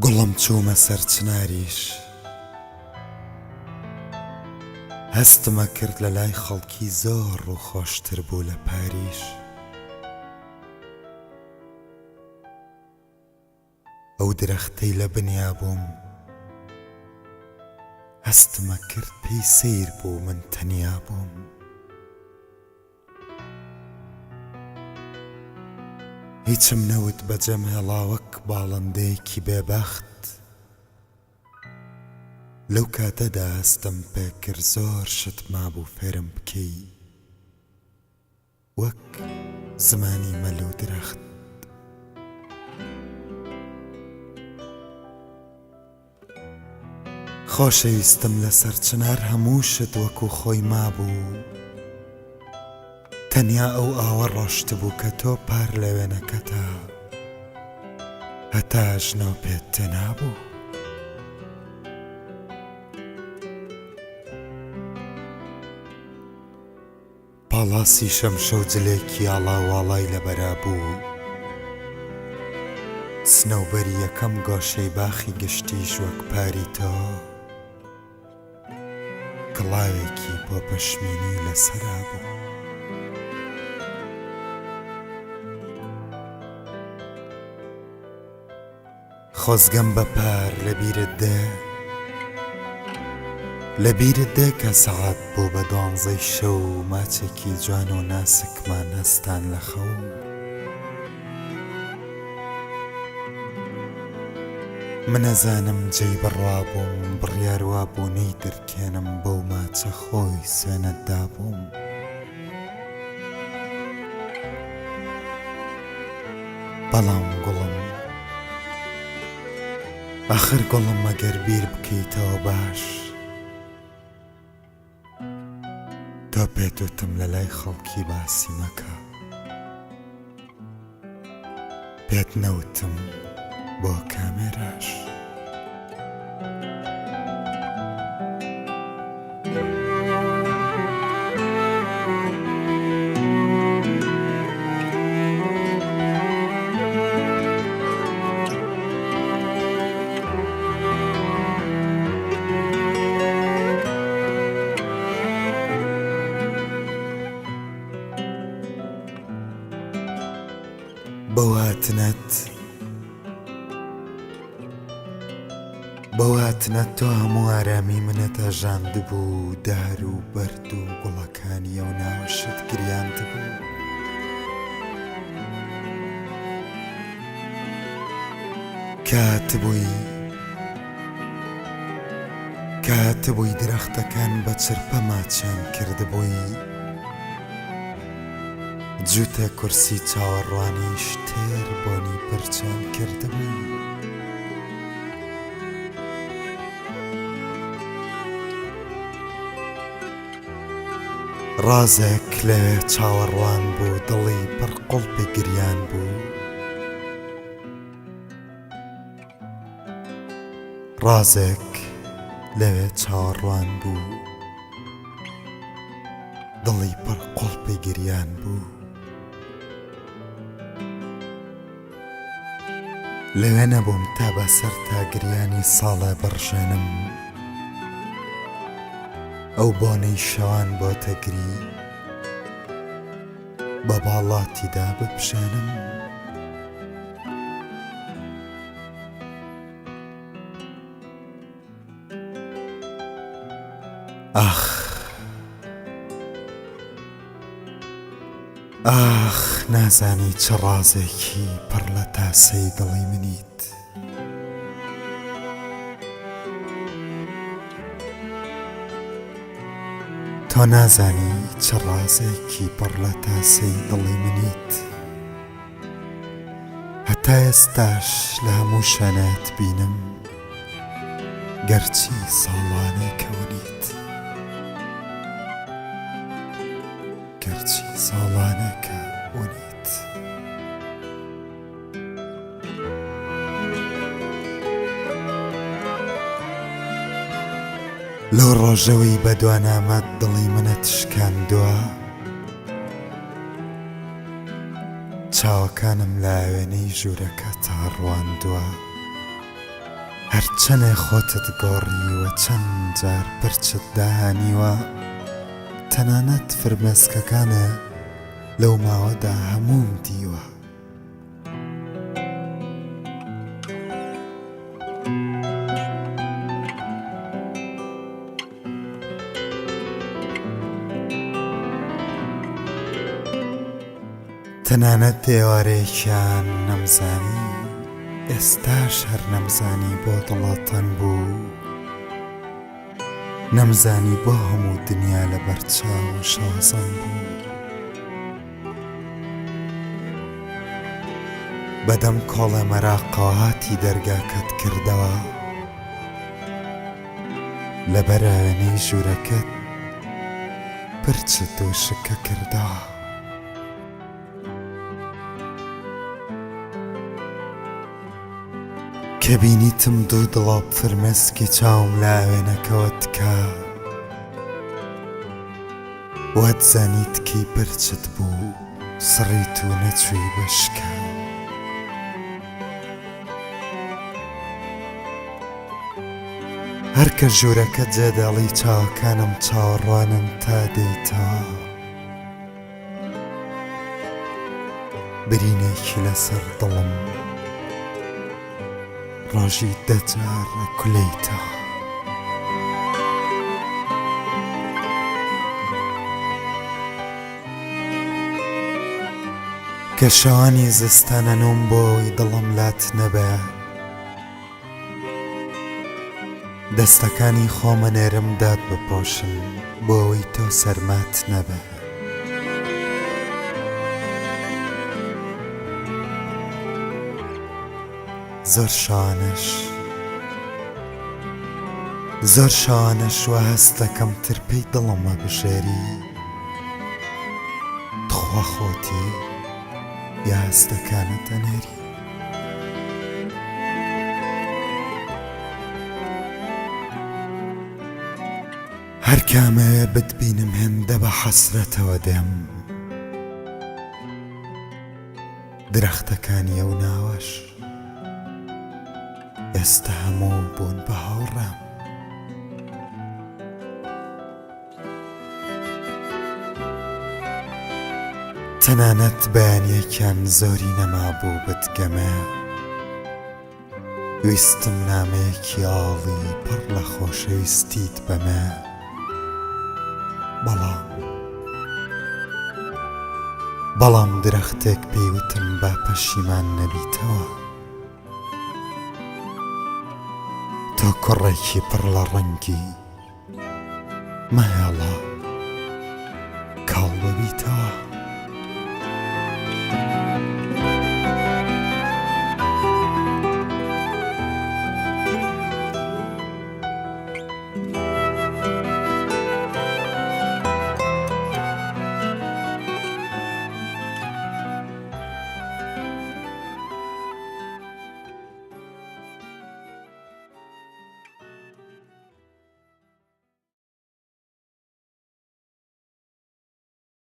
گوڵم چوومە سەر چناریش هەستمە کرد لە لای خەڵکی زۆر ڕووخۆشتر بوو لە پاریش. ئەو درەختەی لە بنیا بووم هەستمە کرد پێی سەیر بوو من تەنیا بووم. هیچم نەوت بەجێم هێڵا وەک باڵندەیەکی بێ بەخت لەو کاتەدا هەستم پێکرد زۆر شت مابوو فێرم بکەی وەک زمانی مەل و درەخت. خۆشەویستم لەسەر چنار هەموو شت وەکو خۆی مابوو تەنیا ئەو ئاوە ڕۆشتبوو کە تۆ پار لە وێنەکەتا هەتا ژنۆ پێت تێنابوو. پاڵاسی شەمشە و جلێکی ئاڵاواڵای لەبەرا بوو. سنەوبەری یەکەم گۆشەی باخی گشتیش وەک پاری تۆ کڵاوێکی بۆ پەشمینی لەسەرا بوو. خۆزگەم بە پار لە بیرت دێ؟ لە بیرت دێ کە سەعات بوو بە دوانزەی شەو و ماچێکی جوان و ناسکمان هەستان لە خەو؟ من ئەزانم جێی بڕوا بووم بڕیار وابوو نەیدرکێنم بەو ماچە خۆی سوێنت دابووم. بەڵام گوڵم ئاخر گوڵم ئەگەر بیر بکەیتەوە باش تۆ پێت وتم لە لای خەڵکی باسی مەکە پێت نەوتم بۆ کامێراش. بەو هاتنەت بەو هاتنەت تۆ هەموو ئارامی منت هەژاندبوو دار و بەرد و گوڵەکانی ئەو ناوەشت گریاندبوو. کە هاتبووی کە هاتبووی درەختەکان بە چرپە ماچیان کردبووی. جووتە کورسی چاوەڕوانیش تێر بۆنی پرچیان کردبووی. ڕازێک لەوێ چاوەڕوان بوو دڵی پڕ قوڵپی گریان بوو. ڕازێک لەوێ چاوەڕوان بوو دڵی پڕ قوڵپی گریان بوو. لەوێ نەبووم تا بەسەر تا گریانی ساڵێ بڕژێنم ئەو بۆنەی شەوان بۆتە گری بە باڵاتیدا بپژێنم. ئاخ ئاخ نازانی چ ڕازێکی پڕ لە تاسەی دڵی منیت. تۆ نازانی چ ڕازێکی پڕ لە تاسەی دڵی منیت. هەتا ئێستاش لە هەموو شوێنێت بینم گەرچی ساڵانێکە ونیت. گەرچی ساڵانێکە ونیت. لەو ڕۆژەوەی بە دوانامەت دڵی منت شکاندووە چاوەکانم لە ئاوێنەی ژوورەکەتا ڕواندووە. هەرچەنێ خۆتت گۆڕیوە چەند جار پرچت دانیوە تەنانەت فرمێسکەکانێ لەو ماوەدا هەمووم دیوە. تەنانەت ئێوارەیەکیان نەمزانی، ئێستاش هەر نەمزانی بۆ دڵە تەنگ بوو، نەمزانی بۆ هەموو دنیا لەبەر چاو و شەوەزەنگ بوو. بەدەم کۆڵێ مەراقەوە هاتی دەرگاکەت کردەوە، لەبەر ئاوێنەی ژوورەکەت پرچت وشکە کردەوە. کە بینیتم دوو دڵۆپ فرمێسکی چاوم لە ئاوێنەکەوە تکا، وات زانی تکەی پرچت بوو سڕیت و نەچووی بە شکا. هەر کە ژوورەکە جێدێڵی چاوەکانم چاوەڕوانن تا دێیتەوە. برینێکی لەسەر دڵم ڕۆژی دە جار ئەکولێیتەوە. کە شەوانی زستان ئەنووم بۆ ئەوەی دڵم لات نەبێ. دەستەکانی خۆم ئەنێرم دات بپۆشن بۆ ئەوەی تۆ سەرمات نەبێ. زۆر شەوانەش زۆر شەوانەش وا هەست دەکەم ترپەی دڵم ئەبژێری تخوا خۆتی یا هەستەکانت ئەنێری. هەر کامەوێ بتبینم هێندە بە حەسرەتەوە دێم درەختەکانی ئەو ناوەش ئێستا هەموو بوون بە هاوڕێم. تەنانەت بەیانیەکیان زۆری نەمابوو بتگەمێ، ویستم نامەیەکی ئاڵی پڕ لە خۆشەویستیت بەمێ، بەڵام بەڵام درەختێک پێی وتم با پەشیمان نەبیتەوە. تۆ کوڕێکی پڕ لە ڕەنگی. مەهێڵە.